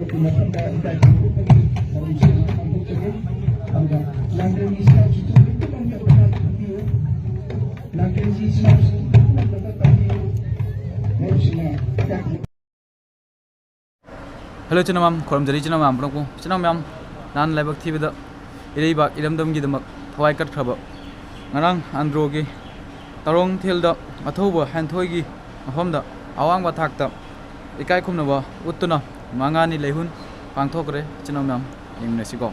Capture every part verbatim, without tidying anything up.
ꯃꯐꯝꯗ ꯏꯀꯥꯏ ꯈꯨꯝꯅꯕꯒꯤ ꯊꯧꯔꯝꯁꯤꯡ ꯄꯥꯡꯊꯣꯛꯆꯒꯦ꯫ ꯑꯗꯨꯒ ꯂꯥꯡꯕꯟꯒꯤ ꯏꯆꯤꯜ ꯏꯅꯥꯎꯁꯤꯡꯁꯨ ꯂꯣꯏꯅꯃꯛ ꯃꯈꯥ ꯄꯤꯕꯤꯌꯨ꯫ ꯂꯥꯡꯕꯟꯒꯤ ꯏꯆꯤꯜ ꯏꯅꯥꯎꯁꯤꯡ ꯄꯨꯝꯅꯃꯛꯇ ꯇꯥꯛꯄꯤꯌꯨ꯫ ꯃꯔꯨꯞꯁꯤꯡꯅ ꯏꯀꯥꯏ ꯈꯨꯝꯅꯕ Hello, ꯏꯆꯤꯟ ꯏꯅꯥꯎ ꯃꯌꯥꯝ, ꯈꯨꯔꯨꯝꯖꯔꯤ ꯏꯆꯤꯟ ꯏꯅꯥꯎ ꯃꯌꯥꯝ ꯄꯨꯝꯅꯃꯛꯄꯨ꯫ ꯏꯆꯤꯟ ꯏꯅꯥꯎ ꯃꯌꯥꯝ, ꯅꯍꯥꯟ ꯂꯥꯏꯕꯛ ꯊꯤꯕꯗ ꯏꯔꯩꯕꯥꯛ ꯏꯔꯝꯗꯝꯒꯤꯗꯃꯛ ꯊꯋꯥꯏ ꯀꯠꯈ꯭ꯔꯕ ꯉꯔꯥꯡ ꯑꯟꯗ꯭ꯔꯣꯒꯤ ꯇꯔꯣꯡꯊꯦꯜꯗ ꯑꯊꯧꯕ ꯍꯦꯟꯊꯣꯏꯒꯤ ꯃꯐꯝꯗ ꯑꯋꯥꯡꯕ ꯊꯥꯛꯇ ꯏꯀꯥꯏ ꯈꯨꯝꯅꯕ ꯎꯠꯇꯨꯅ ꯃꯉꯥꯅꯤ ꯂꯩꯍꯨꯟ ꯄꯥꯡꯊꯣꯛꯈ꯭ꯔꯦ꯫ ꯏꯆꯤꯟ ꯏꯅꯥꯎ ꯃꯌꯥꯝ, ꯌꯦꯡꯃꯤꯟꯅꯁꯤꯀꯣ꯫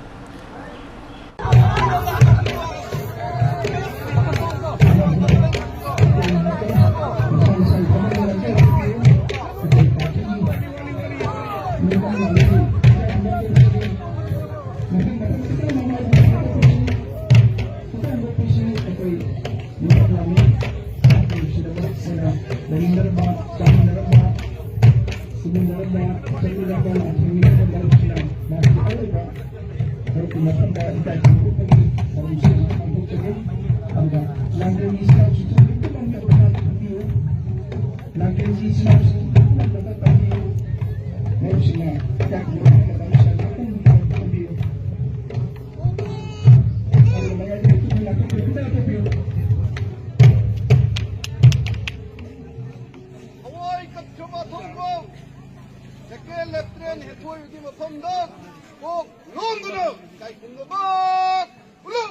ꯂꯩꯃꯤꯟꯅꯔꯝꯕ, ꯆꯥꯃꯤꯟꯅꯔꯝꯕ, ꯁꯤꯃꯤꯟꯅꯔꯝꯕ, ꯆꯠꯃꯤꯟꯅꯔꯝꯕ, ꯊꯦꯡꯃꯤꯟꯅꯔꯝꯕ ꯃꯔꯨꯞꯁꯤꯡꯅ ꯃꯍꯥꯛꯀꯤ ꯑꯔꯣꯏꯕ ꯃꯔꯨꯞꯀꯤ ꯃꯐꯝꯗ ꯏꯀꯥꯏ ꯈꯨꯝꯅꯕꯒꯤ ꯊꯧꯔꯝꯁꯤꯡ ꯄꯥꯡꯊꯣꯛꯆꯒꯦ꯫ ꯑꯗꯨꯒ ꯂꯥꯡꯕꯟꯒꯤ ꯏꯆꯤꯜ ꯏꯅꯥꯎꯁꯤꯡꯁꯨ ꯂꯣꯏꯅꯃꯛ ꯃꯈꯥ ꯄꯤꯕꯤꯌꯨ꯫ ꯂꯥꯡꯕꯟꯒꯤ ꯏꯆꯤꯜ ꯏꯅꯥꯎꯁꯤꯡ ꯂꯣꯏꯅꯃꯛ ꯃꯈꯥ ꯄꯤꯕꯤꯌꯨ꯫ ꯃꯔꯨꯞꯁꯤꯡꯅ ꯏꯀꯥꯏ ꯈꯨꯝꯅꯕꯒꯤ ꯃꯇꯝꯁꯤꯗ ꯂꯣꯏꯅꯃꯛ ꯃꯈꯥ ꯄꯤꯕꯤꯌꯨ꯫ ꯑꯗꯨꯒ ꯃꯌꯥꯏꯗ ꯂꯩꯇꯨꯅ ꯂꯥꯡꯕꯟꯒꯤ ꯏꯆꯤꯜ ꯏꯅꯥꯎ ꯄꯤꯕꯤꯌꯨ꯫ ꯊꯋꯥꯏ ꯀꯠꯈ꯭ꯔꯕ ꯑꯊꯧꯕ ꯖꯦꯀꯦ ꯂꯦꯐꯇꯤꯅꯦꯟ ꯍꯦꯟꯊꯣꯏꯕꯒꯤ ꯃꯐꯝꯗ ꯀꯣꯛ ꯂꯣꯟꯗꯨꯅ ꯏꯀꯥꯏ ꯈꯨꯝꯅꯕ ꯎꯠꯂꯨ꯫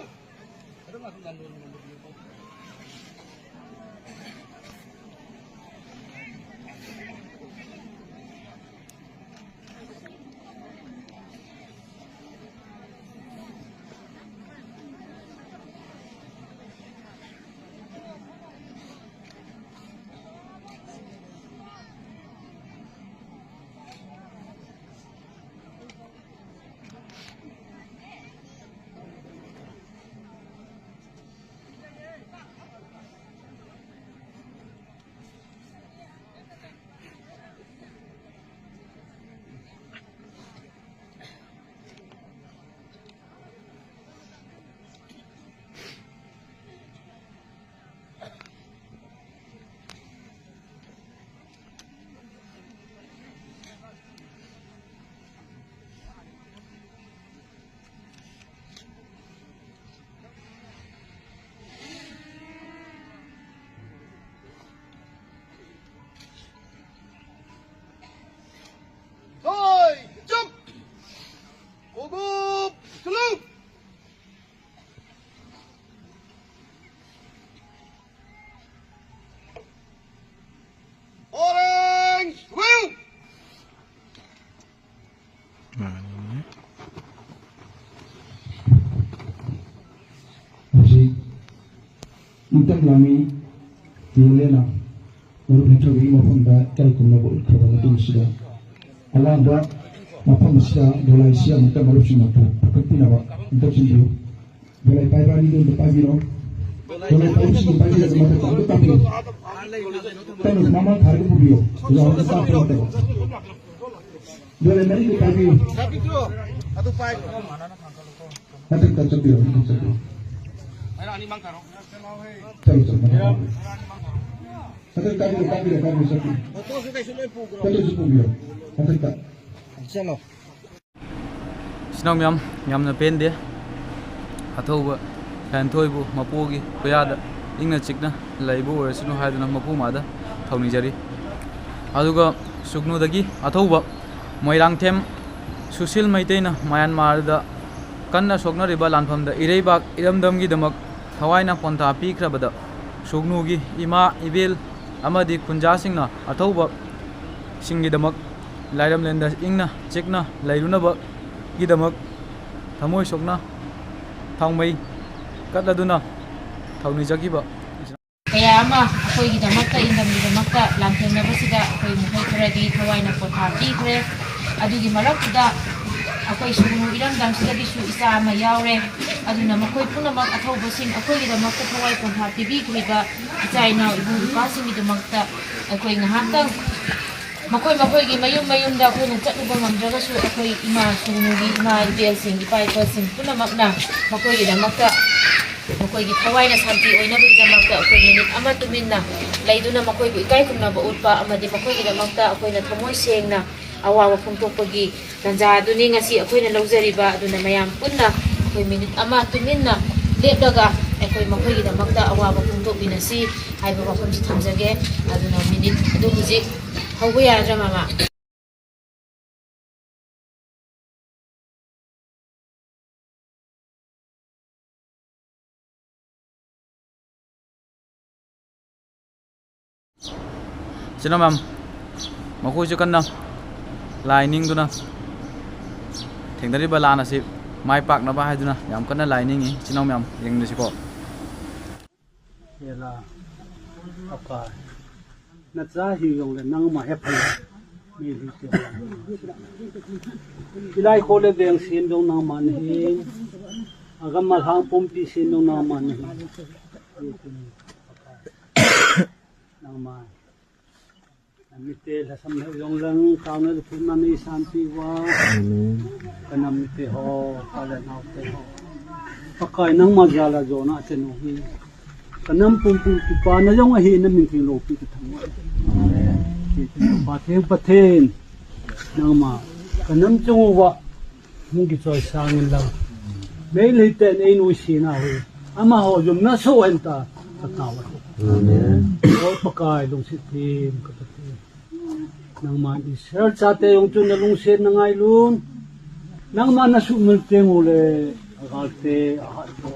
ꯍꯧꯖꯤꯛ ꯏꯪꯇꯝ ꯂꯥꯡꯃꯤ ꯄꯤꯌꯣꯂꯦꯅ ꯃꯔꯨꯞ ꯅꯠꯇ꯭ꯔꯕꯒꯤ ꯃꯐꯝꯗ ꯏꯀꯥꯏ ꯈꯨꯝꯅꯕ ꯎꯠꯈ꯭ꯔꯕ ꯃꯇꯨꯡꯁꯤꯗ, ꯑꯋꯥꯡꯕ ꯃꯐꯝ ꯑꯁꯤꯗ ꯗꯣꯂꯥꯏꯁꯤ ꯑꯃꯨꯛꯇ ꯃꯔꯨꯞꯁꯤꯡꯅ ꯄꯨꯈꯠꯄꯤꯅꯕ ꯑꯝꯇ ꯊꯤꯟꯕꯤꯌꯨ꯫ ꯗꯣꯂꯥꯏ ꯄꯥꯏꯕ ꯑꯅꯤꯗꯨ ꯑꯝꯇ ꯄꯥꯏꯕꯤꯔꯣ꯫ ꯗꯣꯂꯥꯏ ꯄꯥꯏꯕꯁꯤꯡꯗꯨ ꯄꯥꯏꯕꯤꯔꯒ ꯃꯊꯛꯇ ꯑꯝꯇ ꯀꯥꯞꯄꯤꯌꯨ꯫ ꯀꯟꯅ ꯃꯃꯥꯡ ꯊꯥꯔꯒ ꯄꯨꯕꯤꯌꯨ꯫ ꯑꯣꯖꯥ ꯑꯝꯇ ꯀꯥꯞꯄ ꯅꯠꯇꯕ꯫ ꯗꯣꯂꯥꯏ ꯃꯔꯤꯗꯨ ꯄꯥꯏꯕꯤꯌꯨ꯫ ꯃꯊꯛꯇ ꯆꯠꯄꯤꯔꯣ, ꯃꯊꯛꯇ ꯆꯠꯄꯤꯔꯣ꯫ ꯆꯠꯂꯣ, ꯆꯠꯂꯣ, ꯃꯊꯛꯇ ꯄꯥꯏꯕꯤꯌꯨ꯫ ꯃꯊꯛꯇ ꯀꯥꯕꯤꯔꯣ, ꯀꯥꯕꯤꯔꯣ, ꯀꯥꯕꯤꯔꯣ, ꯆꯠꯄꯤꯔꯣ꯫ ꯐꯣꯇꯣꯁꯨ ꯄꯨꯕꯤꯔꯣ, ꯃꯊꯛꯇ꯫ ꯆꯠꯂꯣ꯫ ꯏꯆꯤꯟ ꯏꯅꯥꯎ ꯃꯌꯥꯝ, ꯌꯥꯝꯅ ꯄꯦꯟꯗꯦ꯫ ꯑꯊꯧꯕ ꯁꯥꯟꯊꯣꯏꯕꯨ ꯃꯄꯨꯒꯤ ꯈꯨꯌꯥꯗ ꯏꯪꯅ ꯆꯤꯛꯅ ꯂꯩꯕ ꯑꯣꯏꯔꯁꯅꯨ ꯍꯥꯏꯗꯨꯅ ꯃꯄꯨ ꯃꯥꯗ ꯊꯧꯅꯤꯖꯔꯤ꯫ ꯑꯗꯨꯒ ꯁꯨꯒꯅꯨꯗꯒꯤ ꯑꯊꯧꯕ ꯃꯣꯏꯔꯥꯡꯊꯦꯝ ꯁꯨꯁꯤꯜ ꯃꯩꯇꯩꯅ ꯃ꯭ꯌꯥꯟꯃꯥꯔꯗ ꯀꯟꯅ ꯁꯣꯛꯅꯔꯤꯕ ꯂꯥꯟꯐꯝꯗ ꯏꯔꯩꯕꯥꯛ ꯏꯔꯝꯗꯝꯒꯤꯗꯃꯛ ꯊꯋꯥꯏꯅ ꯄꯣꯟꯊꯥ ꯄꯤꯈ꯭ꯔꯕꯗ ꯁꯨꯒꯅꯨꯒꯤ ꯏꯃꯥ, ꯏꯕꯦꯜ ꯑꯃꯗꯤ ꯈꯨꯟꯖꯥꯁꯤꯡꯅ ꯑꯊꯧꯕꯁꯤꯡꯒꯤꯗꯃꯛ ꯂꯥꯏꯔꯝꯂꯦꯟꯗ ꯏꯪꯅ ꯆꯤꯛꯅ ꯂꯩꯔꯨꯅꯕꯒꯤꯗꯃꯛ ꯊꯃꯣꯏ ꯁꯣꯛꯅ ꯊꯥꯎꯃꯩ ꯀꯠꯂꯗꯨꯅ ꯊꯧꯅꯤꯖꯈꯤꯕ ꯀꯌꯥ ꯑꯃ ꯑꯩꯈꯣꯏꯒꯤꯗꯃꯛꯇ, ꯏꯟꯗꯝꯒꯤꯗꯃꯛꯇ ꯂꯥꯟꯊꯦꯡꯅꯕꯁꯤꯗ ꯑꯩꯈꯣꯏ ꯃꯈꯣꯏ ꯈꯔꯗꯤ ꯊꯋꯥꯏꯅ ꯄꯣꯊꯥ ꯄꯤꯈ꯭ꯔꯦ꯫ ꯑꯗꯨꯒꯤ ꯃꯔꯛꯇꯨꯗ ꯑꯩꯈꯣꯏ ꯁꯨꯒꯅꯨ ꯏꯔꯝꯗꯝꯁꯤꯗꯒꯤꯁꯨ ꯏꯆꯥ ꯑꯃ ꯌꯥꯎꯔꯦ꯫ ꯑꯗꯨꯅ ꯃꯈꯣꯏ ꯄꯨꯝꯅꯃꯛ ꯑꯊꯧꯕꯁꯤꯡ ꯑꯩꯈꯣꯏꯒꯤꯗꯃꯛꯇ ꯊꯋꯥꯏ ꯄꯣꯟꯊꯥ ꯄꯤꯕꯤꯈ꯭ꯔꯤꯕ ꯏꯆꯥ ꯏꯅꯥꯎ ꯏꯕꯨꯡ ꯏꯄ꯭ꯋꯥꯁꯤꯡꯒꯤꯗꯃꯛꯇ ꯑꯩꯈꯣꯏ ꯉꯥꯏꯍꯥꯛꯇꯪ ꯃꯈꯣꯏ ꯃꯈꯣꯏꯒꯤ ꯃꯌꯨꯝ ꯃꯌꯨꯝꯗ ꯑꯩꯈꯣꯏꯅ ꯆꯠꯂꯨꯕ ꯉꯝꯗ꯭ꯔꯒꯁꯨ, ꯑꯩꯈꯣꯏ ꯏꯃꯥ ꯁꯨꯒꯅꯨꯒꯤ ꯏꯃꯥ ꯏꯕꯦꯜꯁꯤꯡ, ꯏꯄꯥ ꯏꯄꯨꯁꯤꯡ ꯄꯨꯝꯅꯃꯛꯅ ꯃꯈꯣꯏꯒꯤꯗꯃꯛꯇ, ꯃꯈꯣꯏꯒꯤ ꯊꯋꯥꯏꯅ ꯁꯥꯟꯇꯤ ꯑꯣꯏꯅꯕꯒꯤꯗꯃꯛꯇ ꯑꯩꯈꯣꯏ ꯃꯤꯅꯤꯠ ꯑꯃ ꯇꯨꯃꯤꯟꯅ ꯂꯩꯗꯨꯅ ꯃꯈꯣꯏꯕꯨ ꯏꯀꯥꯏ ꯈꯨꯝꯅꯕ ꯎꯠꯄ ꯑꯃꯗꯤ ꯃꯈꯣꯏꯒꯤꯗꯃꯛꯇ ꯑꯩꯈꯣꯏꯅ ꯊꯃꯣꯏ ꯁꯦꯡꯅ ꯑꯋꯥꯕ ꯐꯣꯡꯗꯣꯛꯄꯒꯤ ꯇꯥꯟꯖꯥ ꯑꯗꯨꯅꯤ ꯉꯁꯤ ꯑꯩꯈꯣꯏꯅ ꯂꯧꯖꯔꯤꯕ꯫ ꯑꯗꯨꯅ ꯃꯌꯥꯝ ꯄꯨꯟꯅ ꯑꯩꯈꯣꯏ ꯃꯤꯅꯤꯠ ꯑꯃ ꯇꯨꯃꯤꯟꯅ ꯂꯦꯞꯂꯒ ꯑꯩꯈꯣꯏ ꯃꯈꯣꯏꯒꯤꯗꯃꯛꯇ ꯑꯋꯥꯕ ꯐꯣꯡꯗꯣꯛꯃꯤꯟꯅꯁꯤ ꯍꯥꯏꯕ ꯋꯥꯐꯝꯁꯤ ꯊꯝꯖꯒꯦ꯫ ꯑꯗꯨꯅ ꯃꯤꯅꯤꯠ ꯑꯗꯨ ꯍꯧꯖꯤꯛ ꯍꯧꯕ ꯌꯥꯔꯗ꯭ꯔꯥ, ꯃꯃꯥ? ꯏꯆꯤꯟ ꯏꯅꯥꯎ ꯃꯌꯥꯝ, ꯃꯈꯣꯏꯁꯨ ꯀꯟꯅ ꯂꯥꯏ ꯅꯤꯡꯗꯨꯅ ꯊꯦꯡꯅꯔꯤꯕ ꯂꯥꯟ ꯑꯁꯤ ꯃꯥꯏ ꯄꯥꯛꯅꯕ ꯍꯥꯏꯗꯨꯅ ꯌꯥꯝ ꯀꯟꯅ ꯂꯥꯏꯅꯤꯡꯉꯤ꯫ ꯏꯆꯤꯟ ꯏꯅꯥꯎ ꯃꯌꯥꯝ ꯌꯦꯡꯃꯤꯟꯅꯁꯤꯀꯣ꯫ ꯍꯦꯂꯥ, ꯑꯄꯥ, ꯅꯆꯥ ꯍꯤꯌꯣꯡꯂꯦ ꯅꯪ ꯃꯥ ꯍꯦ ꯐꯩ꯫ ꯃꯤ ꯂꯤꯇꯦ꯫ ꯏꯂꯥꯏ ꯈꯣꯂꯦ ꯕꯦꯡ ꯁꯦꯟꯗꯣꯡ ꯅꯪ ꯃꯥꯟ ꯍꯤ꯫ ꯑꯒꯝ ꯃꯜꯍꯥꯡ ꯄꯨꯝꯄꯤ ꯁꯦꯟꯗꯣꯡ ꯅꯪ ꯃꯥꯟ ꯍꯤ꯫ ꯅꯪ ꯃꯥꯟ꯫ ꯃꯤꯇꯦ ꯂꯁꯝ ꯍꯦꯛ ꯌꯣꯡꯂꯪ ꯀꯥꯎꯅ ꯂꯨꯐꯨ ꯃꯥꯅꯤ ꯁꯥꯟꯇꯤ ꯋꯥ꯫ ꯀꯅꯝ ꯃꯤꯇꯦ ꯍꯣ, ꯀꯥꯂꯦ ꯅꯥꯎꯇꯦ ꯍꯣ꯫ ꯄꯀꯥꯏ ꯅꯪ ꯃꯖꯥꯂ ꯖꯣꯅ ꯇꯦꯅꯣ ꯍꯤ꯫ ꯀꯅꯝ ꯄꯨꯝꯄꯨ ꯇꯨꯄꯥꯅ ꯌꯣꯡ ꯑꯍꯤ ꯅ ꯃꯤꯡꯊꯤ ꯂꯣꯄꯤ ꯀ ꯊꯝꯃꯣ꯫ ꯄꯥꯊꯦꯡ ꯄꯊꯦꯡ ꯅꯪ ꯃꯥ ꯀꯅꯝ ꯆꯣꯡꯉꯨꯕ꯫ ꯃꯨꯒꯤ ꯆꯣꯏ ꯁꯥꯡ ꯂꯪ꯫ ꯃꯩ ꯂꯩꯇꯦ ꯅꯩ ꯅꯨꯡꯁꯤꯅ ꯍꯨꯏ꯫ ꯑꯃ ꯍꯣ ꯌꯨꯝꯅ ꯁꯣꯛꯍꯟ ꯇ ꯀꯇꯥꯋ꯫ ꯑꯣ ꯄꯀꯥꯏ ꯂꯨꯡꯁꯤꯠ ꯊꯦꯝ ꯀꯇ ꯊꯦꯝ꯫ ꯅꯪ ꯃꯥ ꯏꯁꯔ ꯆꯥꯇꯦ ꯌꯣꯡꯆꯨꯅ ꯂꯨꯡꯁꯤꯠ ꯅꯉꯥꯏ ꯂꯨꯟ꯫ ꯅꯪ ꯃꯥ ꯅꯁꯨ ꯃꯜ ꯇꯦꯡꯉꯨ ꯂꯦ꯫ ꯑꯒꯥꯜ ꯇꯦ ꯑꯍꯥꯠ ꯄꯣ꯫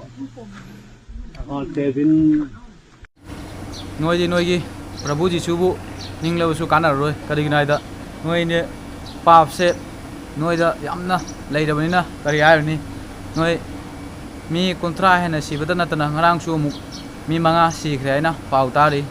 ꯑꯒꯥꯜ ꯇꯦ ꯕꯤꯟ꯫ ꯅꯣꯏꯗꯤ ꯅꯣꯏꯒꯤ ꯄ꯭ꯔꯚꯨ ꯖꯤꯁꯨꯕꯨ ꯅꯤꯡꯂꯕꯁꯨ ꯀꯥꯟꯅꯔꯔꯣꯏ꯫ ꯀꯔꯤꯒꯤꯅꯣ ꯍꯥꯏꯗ, ꯅꯣꯏꯅꯦ ꯄꯥꯞꯁꯦ ꯅꯣꯏꯗ ꯌꯥꯝꯅ ꯂꯩꯔꯕꯅꯤꯅ ꯀꯔꯤ ꯍꯥꯏꯔꯨꯅꯤ? ꯅꯣꯏ ꯃꯤ ꯀꯨꯟꯊ꯭ꯔꯥ ꯍꯦꯟꯅ ꯁꯤꯕꯇ ꯅꯠꯇꯅ ꯉꯔꯥꯡꯁꯨ ꯑꯃꯨꯛ ꯃꯤ ꯃꯉꯥ ꯁꯤꯈ꯭ꯔꯦ ꯍꯥꯏꯅ ꯄꯥꯎ ꯇꯥꯔꯤ꯫